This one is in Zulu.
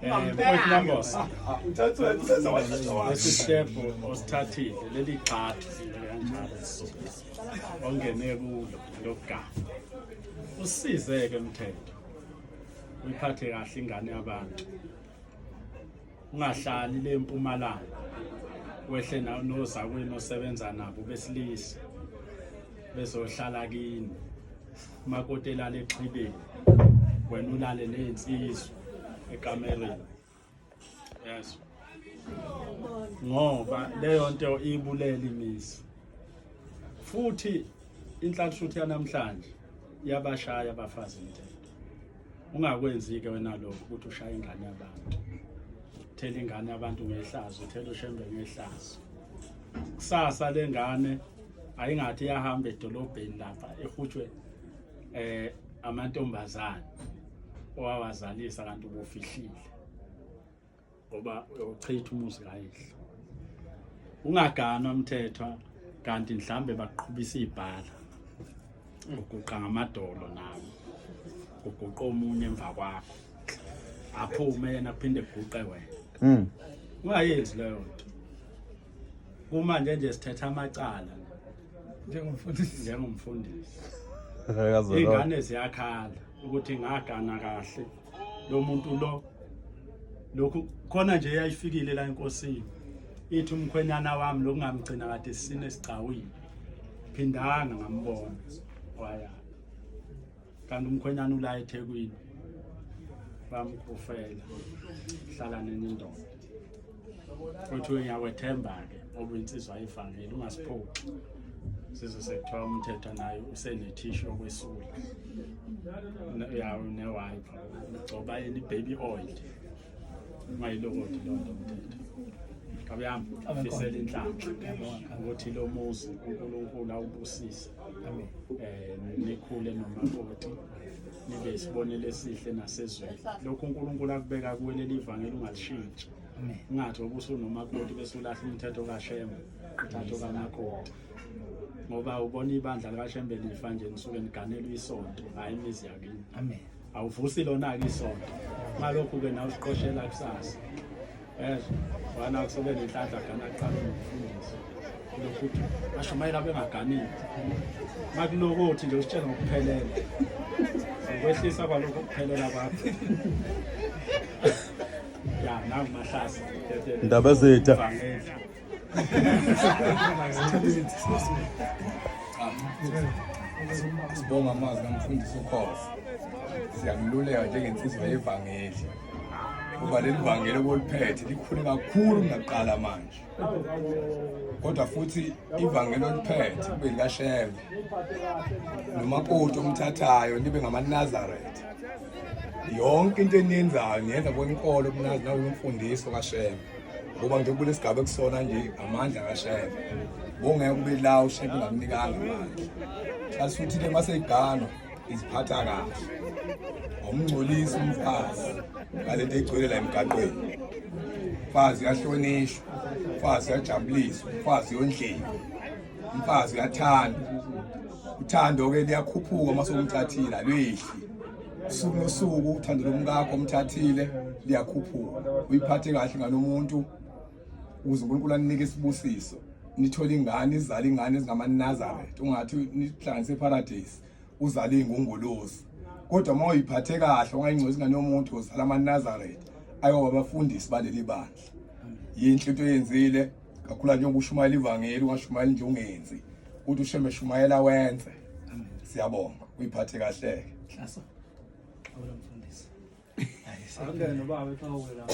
Mfowethu Nambose, lesi step osithathile, leli gxathu kanjalo ongene kulo lokugana, usizeke mthetho, uyiphathe kahle ingane yabantu, ungahlali le mpumalanga, wehle nozakwenu osebenza nabo besilisa bezohlala kini, umakoti elale exhibeni, wena ulale nezinsizwa ekamereni. Yes, ngoba leyo nto ibulela imizi, futhi inhlanhla yanamhlanje iyabashaya abafazi mthetho. Ungakwenzi-ke wena lokho ukuthi ushaye ingane yabantu, uthele ingane yabantu ngehlazo, uthele ushembe ngehlazo. Kusasa le ngane ayingathi iyahamba edolobheni lapha ehutshwe amantombazane owawazalisa, kanti ubufihlile, ngoba uyochitha umuzi kayihlo. Ungaganwa mthethwa, kanti mhlambe baqhubisa ibhala, uguqa ngamadolo nawe, uguqa omunye emva kwakho, aphume yena kuphinde kuguqe wena. Ungayenzi leyo nto. Kumanje nje sithetha amacala njengomfundisi. Njengomfundisi, iy'ngane ziyakhala ukuthi ngagana kahle lo muntu lo. Lokhu khona nje yayifikile la enkosini, ithi umkhwenyana wami lokungamgcina kade sisine esigcawini, phindanga ngambona waya, kanti umkhwenyana ula eThekwini, bamkhufela hlala nenye indoda. Futhi ngiyakwethemba-ke ngoba insizwa ayivangeli, ungasiphoxi size sekuthiwa umthetho naye usenethishu yokwesula yawo ne-wiper, ugcoba yini, i-baby oil. Ungayilokothi leyo nto, mthetho. Kabe yami fisela inhlanhla ukuthi lo muzi uNkulunkulu awubusise, nikhule nomakoti, nibe isibonelo esihle nasezweni. Lokhu uNkulunkulu akubeka kuwe, leli ivangeli, ungalishintshi. Ungathi ngoba usunomakoti bese ulahla umthetho kaShembe, uthathe kamakoti, ngoba ubona ibandla likaShembe lifa nje, nisuke niganelwe isonto, hhayi imizi yakini. Amen. Awuvusi lona-ke isonto ngalokhu-ke, nawe usiqoshela kusasa ezwa wana kusobe nenhlanhla gana kuqala nomfundisi lokhu ukuthi bashumayela bengaganile. Makulokothi nje usitshela ngokuphelela, ukwehlisa kwalokho ukuphelela kwakho ya nangu mahlasi. Ndaba zetha. Ivangeli. Sibonga amazwi kamfundisi uKhoza. Siyakululeka njengensizwa yevangeli kuba leli vangeli oboliphethe likhule kakhulu kunakuqala manje, kodwa futhi ivangeli oliphethe kube likaShembe, nomakoti omthathayo nibe ngamaNazaretha. Yonke into eniyenzayo niyenza kwenkolo kunazi nakwimfundiso kaShembe, ngoba nje kule sigaba ekusona nje amandla kaShembe, bongeke ube la uShembe ungakunikanga amandla. Hlala futhi-ke uma seyiganwa iziphatha kahle, awumngcolisi umfazi ngalento egcwele la emgaqweni. Umfazi uyahlonishwa, umfazi uyajabuliswa, umfazi uyondliwa, umfazi uyathandwa. Uthando-ke liyakhuphuka uma sewumthathile, alwehli. Usuku nosuku uthando lomkakho omthathile liyakhuphuka. Uyiphathe kahle ngalomuntu ukuze uNkulunkulu aninike isibusiso, nithole ingane, izale ingane ezingamaNazaretha. Ungathi nihlanganise eparadise uzale iy'ngunguluzi, kodwa uma uyiphathe kahle, ungayingcozi ingane yomuntu, uzala amaNazaretha ayoba abafundisi baleli bandla. Yinhle into oyenzile kakhulu njengoba ushumayela ivangeli, ungashumayeli nje ungenzi ukuthi ushembe, shumayela wenze. Siyabonga, uyiphathe kahle-ke. Hlaso. Awula mfundisi. Angene baba eqhawe la.